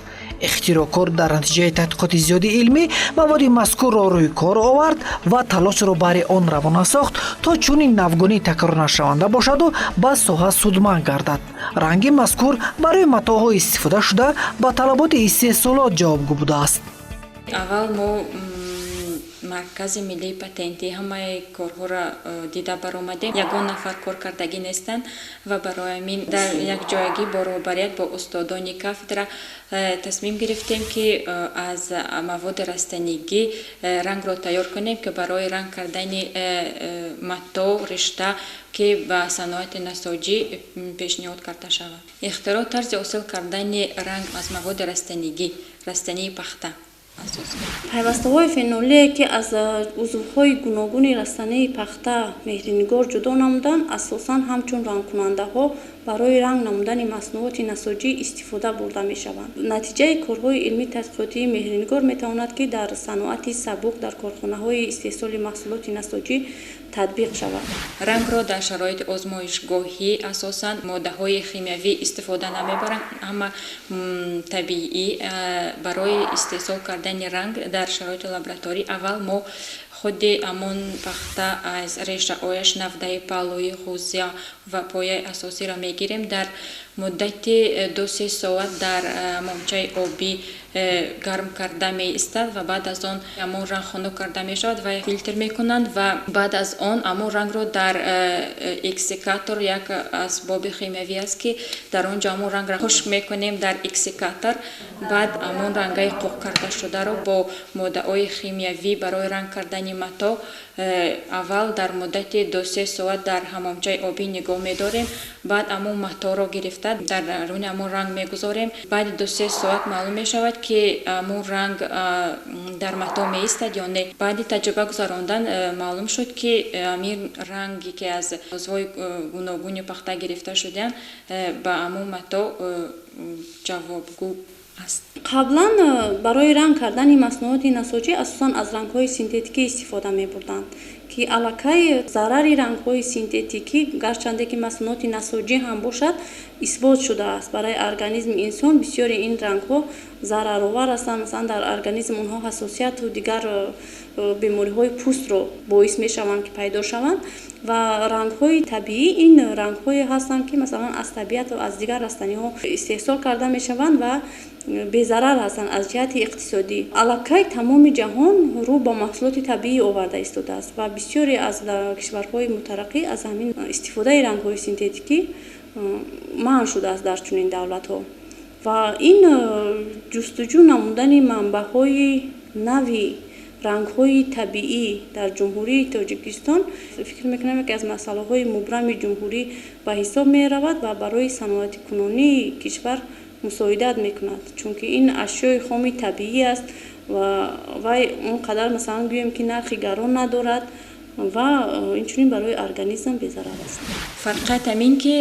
Ихтироъкор дар натиҷаи тадқиқоти зиёди илмӣ маводи мазкурро рӯи кор овард ва талошро баҳри он равона сохт, то чунин навгонӣ такрорнашаванда бошаду ба соҳа судманд гардад. Ранги мазкур барои матоъҳо истифода шуда, ба талаботи истеҳсолот ҷавобгӯ будааст. Аввал мо Маркази миллии патентӣ ҳамаи корҳоро дида баромадем. Ягон нафар кор кардагӣ нестанд ва барои ҳамин дар якҷоягӣ бо роҳбарият, бо устодони кафедра тасмим гирифтем, ки аз маводи растанигӣ рангро тайёр кунем, ки барои ранг кардани матто, ришта, ки ба саноати насоҷӣ пешниҳод карда шавад. Ихтироъ тарзи ҳосил кардани ранг аз маводи растанигӣ, растании пахта. Пайвастаҳои фенолие, ки аз узвҳои гуногуни растании пахта Меҳринигор ҷудо намуданд, асосан ҳамчун рангкунандаҳо барои ранг намудани маснуоти насоҷӣ истифода бурда мешаванд. Натиҷаи корҳои илмии тадқиқотии Меҳринигор метавонад, ки дар саноати сабук, дар корхонаҳои истеҳсоли маҳсулоти насоҷӣ татбиқ шавад. Рангро дар шароити озмоишгоҳӣ асосан моддаҳои химиявӣ истифода намебаранд, ҳама табиӣ. Барои истеҳсол кардани ранг дар шароити лабораторӣ аввал мо худи ҳамон пахта аз решаҳояш, навдаи паҳлӯи, ғӯза ва пояи асосиро мегирем. Дар муддати 2-3 соат дар момчаи обӣ гарм карда меистад ва баъд аз он ҳамон ранг хунук карда мешавад ва филтр мекунанд ва баъд аз он ҳамон рангро дар эксикатор, як асбоби химиявӣ аст, ки дар он ҷо ҳамон рангро хушк мекунем дар эксикатор. Баъд ҳамон рангаи қоқ карда шударо бо моддаҳои химиявӣ барои ранг кардани матто аввал дар муддати 2-3 соат дар ҳамомчаи обӣ нигоҳ медорем. Баъд ҳамон матторо гирифта дар даруни ҳамон ранг мегузорем. Баъди 2-3 соат маълум мешавад, ки ҳамон ранг дар матто меистад ё не. Баъди таҷриба гузарондан маълум шуд, ки ҳамин ранге, ки аз узвҳои гуногуни пахта гирифта шудаанд, ба ҳамон матто ҷавобгӯ аст. Қаблан барои ранг кардани маснуоти насоҷӣ асосан аз рангҳои синтетикӣ истифода мебурданд, ки аллакай зарари рангҳои синтетикӣ, гарчанде ки маснуоти насоҷӣ ҳам бошад, исбот шудааст. Барои организми инсон бисёри ин рангҳо зараровар ҳастанд. Масалан, дар организм онҳо ҳассосияту дигар бемориҳои пӯстро боис мешаванд, ки пайдо шаванд. Ва рангҳои табиӣ ин рангҳое ҳастанд, ки масалан аз табиат ва аз дигар растаниҳо истеҳсол карда мешаванд ва безарар ҳастанд аз ҷиҳати иқтисодӣ. Аллакай тамоми ҷаҳон рӯ ба маҳсулоти табиӣ оварда истодааст ва бисёре аз кишварҳои мутараққӣ аз ҳамин истифодаи рангҳои синтетикӣ манъ шудааст дар чунин давлатҳо. Ва ин ҷустуҷӯ намудани манбаъҳои нави рангҳои табиӣ дар Ҷумҳурии Тоҷикистон, фикр мекунам, яке аз масъалаҳои мубрами ҷумҳурӣ ба ҳисоб меравад ва барои саноатикунонии кишвар мусоидат мекунад, чунки ин ашёи хоми табиӣ аст ва вай он қадар, масалан, гӯем ки нархи гарон надорад ва инчунин барои организм безарар аст. Фарқият ҳамин, ки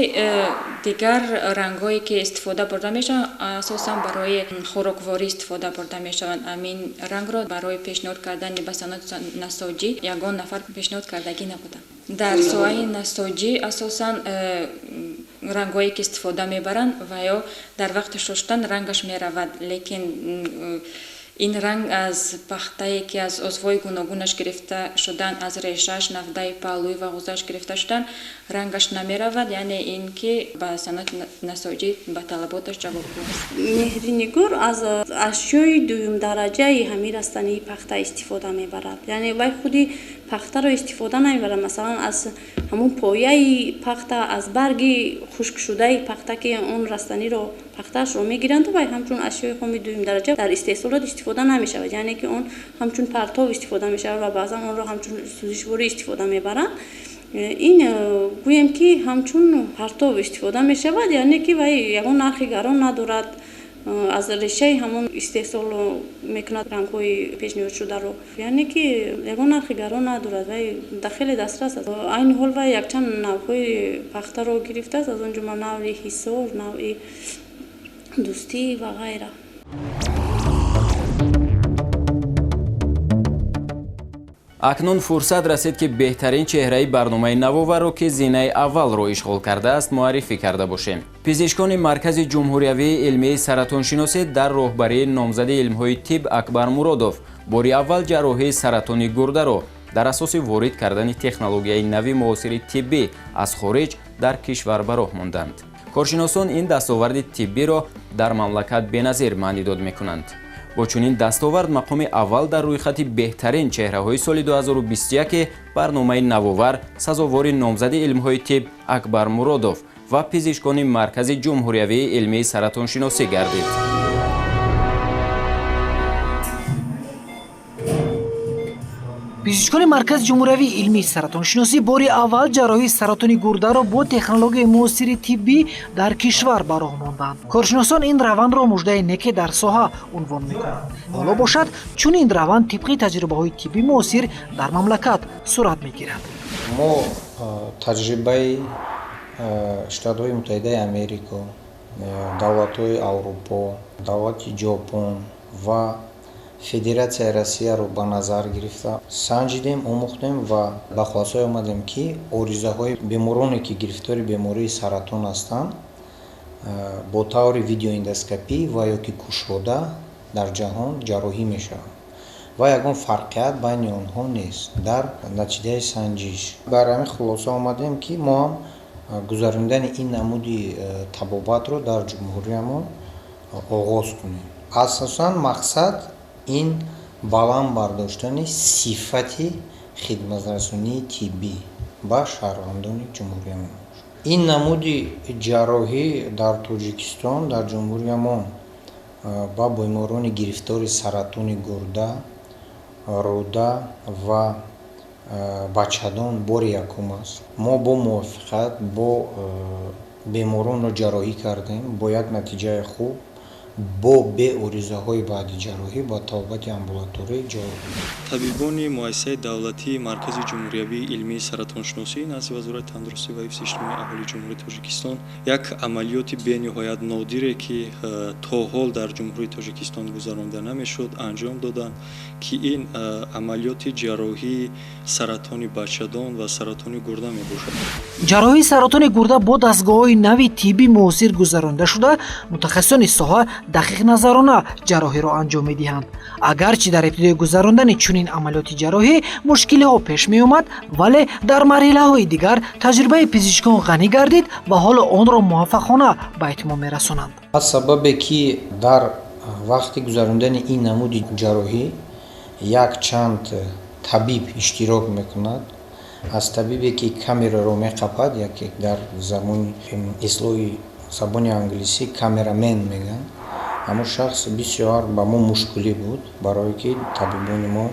дигар рангҳое, ки истифода бурда мешаванд, асосан барои хӯрокворӣ истифода бурда мешаванд. Ҳамин рангро барои пешниҳод кардани ба саноати насоҷӣ ягон нафар пешниҳод кардагӣ набуданд. Дар соҳаи насоҷӣ асосан рангҳое, ки истифода мебаранд, ва ё дар вақти шуштан рангаш меравад, лекин ин ранг аз пахтае, ки аз узвҳои гуногунаш гирифта шуданд, аз решааш, навдаи паҳлӯӣ ва ғӯзааш гирифта шуданд, рангаш намеравад, яъне ин ки ба саноати насоҷӣ, ба талаботаш ҷавобгӯ аст. Меҳринигор аз ашёи дуюмдараҷаи ҳамин растании пахта истифода мебарад, яъне вай худи пахтаро истифода намебарад. Масалан, аз ҳамон пояи пахта, аз барги хушкшудаи пахта, ки он растаниро, пахтаашро мегиранду вай ҳамчун ашёи хоми дуюмдараҷа дар истеҳсолот истифода намешавад, яъне ки он ҳамчун партов истифода мешавад ва баъзан онро ҳамчун сӯзишворӣ истифода мебаранд. Ин гӯем ки ҳамчун партов истифода мешавад, яъне ки вай ягон нархи гарон надорад. Аз решаи ҳамон истеҳсол мекунад рангҳои пешниҳодшударо, яъне ки ягон нархи гарон надорад, вай дар хеле дастрас аст. Айни ҳол вай якчанд навъҳои пахтаро гирифтааст, аз он ҷумла навъи Ҳисор, навъи Дӯстӣ ва ғайра. Акнун фурсат расид, ки беҳтарин чеҳраи барномаи навоварро, ки зинаи аввалро ишғол кардааст, муаррифӣ карда бошем. Пизишкони Маркази ҷумҳуриявии илмии саратоншиносӣ дар роҳбарии номзади илмҳои тиб Акбар Муродов бори аввал ҷарроҳии саратони гурдаро дар асоси ворид кардани технологияи нави муосири тиббӣ аз хориҷ дар кишвар ба роҳ монданд. Коршиносон ин дастоварди тиббиро дар мамлакат беназир маънидод мекунанд. Бо чунин дастовард мақоми аввал дар рӯйхати беҳтарин чеҳраҳои соли 2021 барномаи Навовар сазовори номзади илмҳои тиб Акбар Муродов ва пизишкони Маркази ҷумҳуриявии илмии саратоншиносӣ гардид. Пизишкони Маркази ҷумҳуриявии илмии саратоншиносӣ бори аввал ҷарроҳии саратони гурдаро бо технологияи муосири тиббӣ дар кишвар ба роҳ монданд. Коршиносон ин равандро муждаи неке дар соҳа унвон мекунанд. Ҳоло бошад, чунин раванд тибқи таҷрибаҳои тиббии муосир дар мамлакат сурат мегирад. Мо таҷрибаи Штатҳои Муттаҳидаи Америко, давлатҳои Аврупо, давлати Ҷопон ва Федератсияи Россияро ба назар гирифта санҷидем, омӯхтем ва ба хулосае омадем, ки оризаҳои бемороне, ки гирифтори бемории саратон ҳастанд, бо таври видеоэндоскопӣ ва ё ки кушода дар ҷаҳон ҷарроҳӣ мешаванд ва ягон фарқият байни онҳо нест дар натиҷаи санҷиш. Бар ҳамин хулоса омадем, ки мо ҳам гузарондани ин намуди табобатро дар ҷумҳуриямон оғоз кунем. Асосан мақсад ин баланд бардоштани сифати хидматрасонии тиббӣ ба шаҳрвандони ҷумҳуриямон. Ин намуди ҷарроҳӣ дар Тоҷикистон, дар ҷумҳуриямон ба беморони гирифтори саратони гурда, рӯда ва бачадон бори якум аст. Мо бо мувофиқат бо беморонро ҷарроҳӣ кардем бо як натиҷаи хуб, бо беоризаҳои баъди ҷарроҳӣ ба табобати амбулаторӣ ҷавоб додем. Табибони муассисаи давлатии Маркази ҷумҳуриявии илмии саратоншиносӣ назди Вазорати тандурустӣ ва ҳифзи иҷтимоии аҳолии Ҷумҳурии Тоҷикистон як амалиёти бениҳоят нодире, ки то ҳол дар Ҷумҳурии Тоҷикистон гузаронида намешуд, анҷом доданд, ки ин амалиёти ҷарроҳии саратони бачадон ва саратони гурда мебошад. Ҷарроҳии саратони гурда бо дастгоҳҳои нави тиббӣ муосир гузаронида шуда, мутахассисони соҳа дақиқназарона ҷарроҳиро анҷом медиҳанд. Агарчи дар ибтидои гузарондани чунин амалиёти ҷарроҳӣ мушкилиҳо пеш меомад, вале дар марҳилаҳои дигар таҷрибаи пизишкон ғанӣ гардид ва ҳоло онро муваффақона ба итмом мерасонанд. Аз сабабе ки дар вақти гузарондани ин намуди ҷарроҳӣ якчанд табиб иштирок мекунад, аз табибе ки камераро меқапад, яке дар замони ислоҳи забони англисӣ камерамен мегӯянд, ҳамон шахс бисёр ба мо мушкилӣ буд, барое ки табибони мо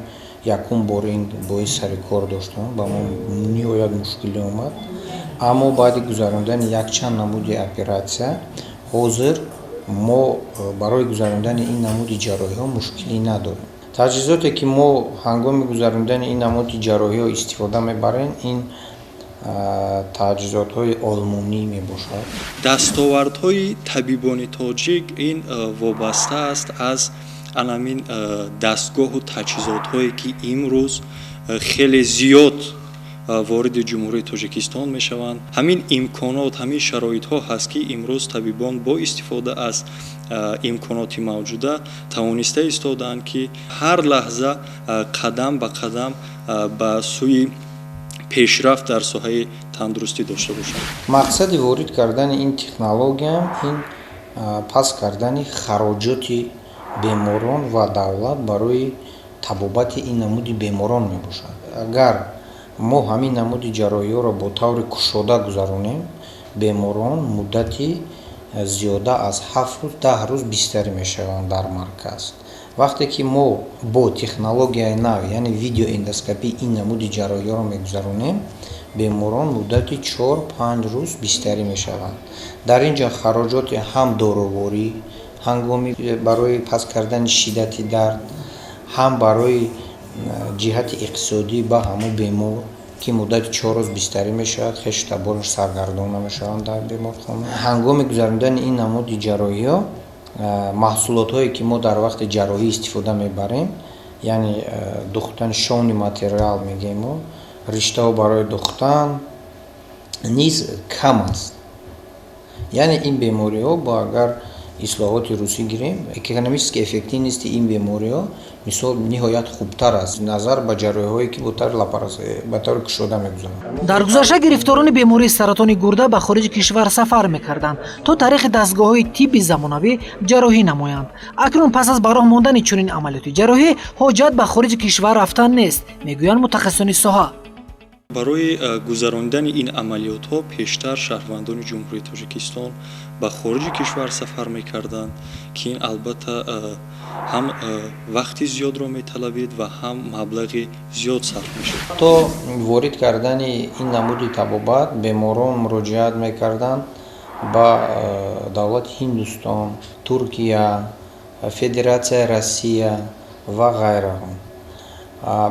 якум бор ин боис сари кор доштанд, ба мо ниҳоят мушкилӣ омад. Аммо баъди гузарондани якчанд намуди оператсия ҳозир мо барои гузарондани ин намуди ҷарроҳиҳо мушкилӣ надорем. Таҷҳизоте ки мо ҳангоми гузарондани ин намуди ҷарроҳиҳо истифода мебарем, ин таҷҳизотҳои олмонӣ мебошад. Дастовардҳои табибони тоҷик ин вобаста аст аз анамин дастгоҳу таҷҳизотҳое, ки имрӯз хеле зиёд вориди Ҷумҳурии Тоҷикистон мешаванд. Ҳамин имконот, ҳамин шароитҳо ҳаст, ки имрӯз табибон бо истифода аз имконоти мавҷуда тавониста истодаанд, ки ҳар лаҳза қадам ба қадам ба сӯи пешрафт дар соҳаи тандурустӣ дошта бошанд. Мақсади ворид кардани ин технология ин паст кардани хароҷоти беморон ва давлат барои табобати ин намуди беморон мебошад. Агар мо ҳамин намуди ҷарроҳиҳоро бо таври кушода гузаронем, беморон муддати зиёда аз 7 рӯз, 10 рӯз бистарӣ мешаванд дар марказ. Вақте ки мо бо технологияи нав, яъне видеоэндоскопӣ, ин намуди ҷарроҳиҳоро мегузаронем, беморон муддати 4-5 рӯз бистарӣ мешаванд. Дар ин ҷо хароҷоти ҳам доруворӣ ҳангоми барои паст кардани шиддати дард, ҳам барои ҷиҳати иқтисодӣ ба ҳамон бемор, ки муддати 4 рӯз бистарӣ мешавад, хешу табораш саргардон намешаванд дар беморхона. Ҳангоми гузарондани ин намуди ҷарроҳиҳо маҳсулотҳое ки мо дар вақти ҷарроҳӣ истифода мебарем, яъне духтани шовни материал мегӯем мо, риштаҳо барои духтан низ кам аст. Яъне ин бемориҳо бо агар Ислоҳоти русӣ гирем, экономически эффективности ин бемориҳо, мисол, ниҳоят хубтар аст назар ба ҷарроҳиҳое, ки ба таври кушода мегузаранд. Дар гузашта гирифторони бемории саратони гурда ба хориҷи кишвар сафар мекарданд, то тариқи дастгоҳҳои тибби замонавӣ ҷарроҳӣ намоянд. Акнун пас аз ба роҳ мондани чунин амалиёти ҷарроҳӣ ҳоҷат ба хориҷи кишвар рафтан нест, мегӯянд мутахассисони соҳа. Барои гузаронидани ин амалиётҳо пештар шаҳрвандони Ҷумҳурии Тоҷикистон ба хориҷи кишвар сафар мекарданд, ки ин албатта ҳам вақти зиёдро металабид ва ҳам маблағи зиёд сарф мешуд. То ворид кардани ин намуди табобат беморон муроҷиат мекарданд ба давлати Ҳиндустон, Туркия, Федератсияи Россия ва ғайраҳо.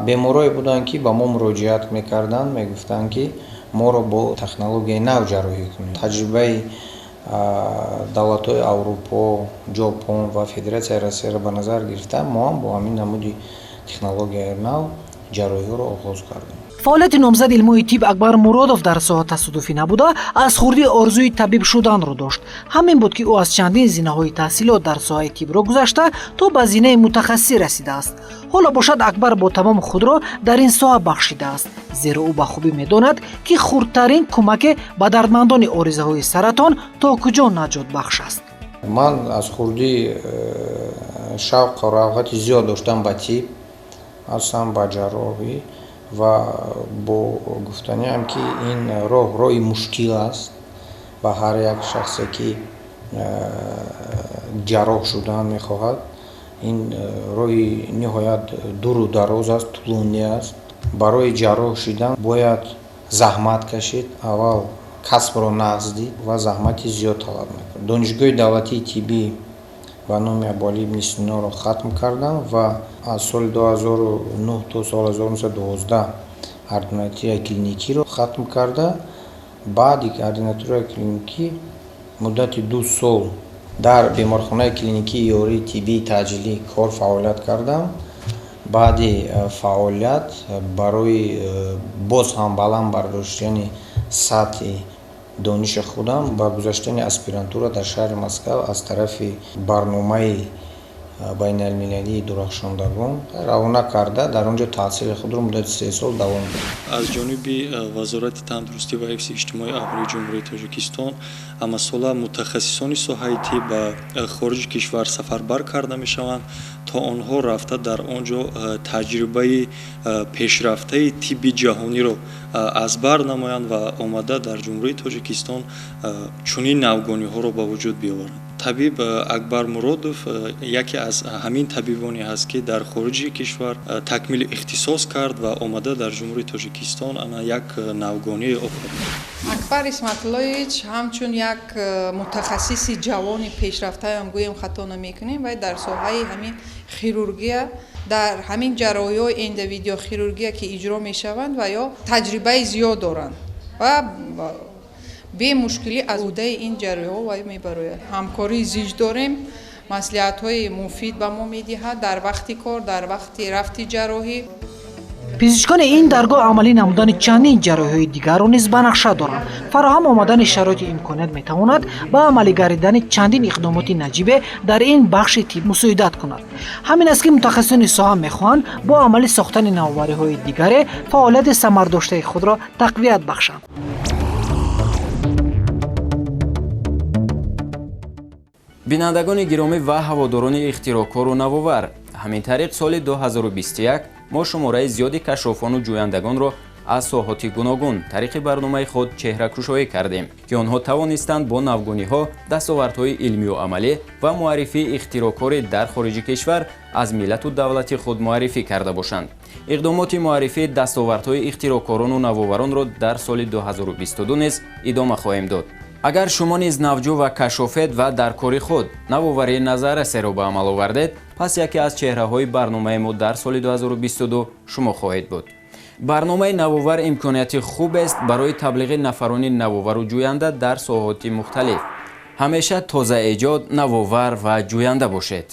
Беморое буданд, ки ба мо муроҷиат мекарданд, мегуфтанд, ки моро бо технологияи нав ҷарроҳӣ кунед. Таҷрибаи давлатҳои Аврупо, Ҷопон ва Федератсияи Россияро ба назар гирифта, мо ҳам бо ҳамин намуди технологияи нав ҷарроҳиҳоро оғоз кардем. Фаъолияти номзади илмҳои тиб Акбар Муродов дар соҳа тасодуфӣ набуда, аз хурдӣ орзуи табиб шуданро дошт. Ҳамин буд, ки ӯ аз чандин зинаҳои таҳсилот дар соҳаи тибро гузашта, то ба зинаи мутахассисӣ расидааст. Ҳоло бошад, Акбар бо тамом худро дар ин соҳа бахшидааст, зеро ӯ ба хубӣ медонад, ки хурдтарин кӯмаке ба дардмандони оризаҳои саратон то куҷо наҷотбахш аст. Ман аз хурдӣ шавқу рағбати зиёд доштам ба тиб, аслан ба ҷарроҳӣ, ва бо гуфтаниам, ки ин роҳ роҳи мушкил аст ба ҳар як шахсе, ки ҷарроҳ шудан мехоҳад. Ин роҳи ниҳоят дуру дароз аст, тӯлонӣ аст. Барои ҷарроҳ шидан бояд заҳмат кашид, аввал касбро нағз дид ва заҳмати зиёд талаб мекунад. Донишгоҳи давлатии тиббӣ ба номи Абуалӣ ибни Синоро хатм кардам ва аз соли 2009 то соли 1912 ординатураи клиникиро хатм карда, баъди ординатураи клиникӣ муддати 2 сол дар беморхонаи клиникии ёрии тиббии таъҷилӣ кор фаъолият кардам. Баъди фаъолият барои боз ҳам баланд бардоштани сатҳи дониши худам ба гузаштани аспирантура дар шаҳри Москав аз тарафи барномаи байналмилалии дурахшондагон равона карда, дар он ҷо таҳсили худро муддати 3 сол давом дод. Аз ҷониби Вазорати тандурустӣ ва ҳифзи иҷтимоии аҳолии Ҷумҳурии Тоҷикистон ҳамасола мутахассисони соҳаи тиб ба хориҷи кишвар сафарбар карда мешаванд, то онҳо рафта дар он ҷо таҷрибаи пешрафтаи тибби ҷаҳониро аз бар намоянд ва омада дар Ҷумҳурии Тоҷикистон чунин навгониҳоро ба вуҷуд биёваранд. Табиб Акбар Муродов яке аз ҳамин табибоне ҳаст, ки дар хориҷи кишвар такмили ихтисос кард ва омада дар Ҷумҳурии Тоҷикистон ана як навгоние офарид. Акбар Исматуллоевич ҳамчун як мутахассиси ҷавони пешрафтаам гӯем хато намекунем, вай дар соҳаи ҳамин хирургия, дар ҳамин ҷарроҳиҳои эндовидеохирургия, ки иҷро мешаванд, ва ё таҷрибаи зиёд доранд ва бемушкилӣ аз ӯҳдаи ин ҷарроҳиҳо вай мебарояд. Ҳамкории зич дорем, маслиҳатҳои муфид ба мо медиҳад дар вақти кор, дар вақти рафти ҷарроҳӣ. Пизишкони ин даргоҳ амалӣ намудани чандин ҷарроҳиҳои дигарро низ ба нақша доранд. Фароҳам омадани шароити имконият метавонад ба амалӣ гардидани чандин иқдомоти наҷибе дар ин бахши тиб мусоидат кунад. Ҳамин аст, ки мутахассисони соҳа мехоҳанд бо амалӣ сохтани навовариҳои дигаре фаъолияти самардоштаи худро тақвият бахшанд. Бинандагони гиромӣ ва ҳаводорони ихтироъкору навовар, ҳамин тариқ соли 2021 мо шумораи зиёди кашофону ҷӯяндагонро аз соҳоти гуногун тариқи барномаи худ чеҳракушоӣ кардем, ки онҳо тавонистанд бо навгониҳо, дастовардҳои илмию амалӣ ва муаррифии ихтироъкорӣ дар хориҷи кишвар аз миллату давлати худ муаррифӣ карда бошанд. Иқдомоти муаррифии дастовардҳои ихтироъкорону навоваронро дар соли 2022 низ идома хоҳем дод. Агар шумо низ навҷӯ ва кашофед ва дар кори худ навоварии назаррасеро ба амал овардед, пас яке аз чеҳраҳои барномаи мо дар соли 2022 шумо хоҳед буд. Барномаи навовар имконияти хубест барои таблиғи нафарони навовару ҷӯянда дар соҳоти мухталиф. Ҳамеша тозаэҷод, навовар ва ҷӯянда бошед.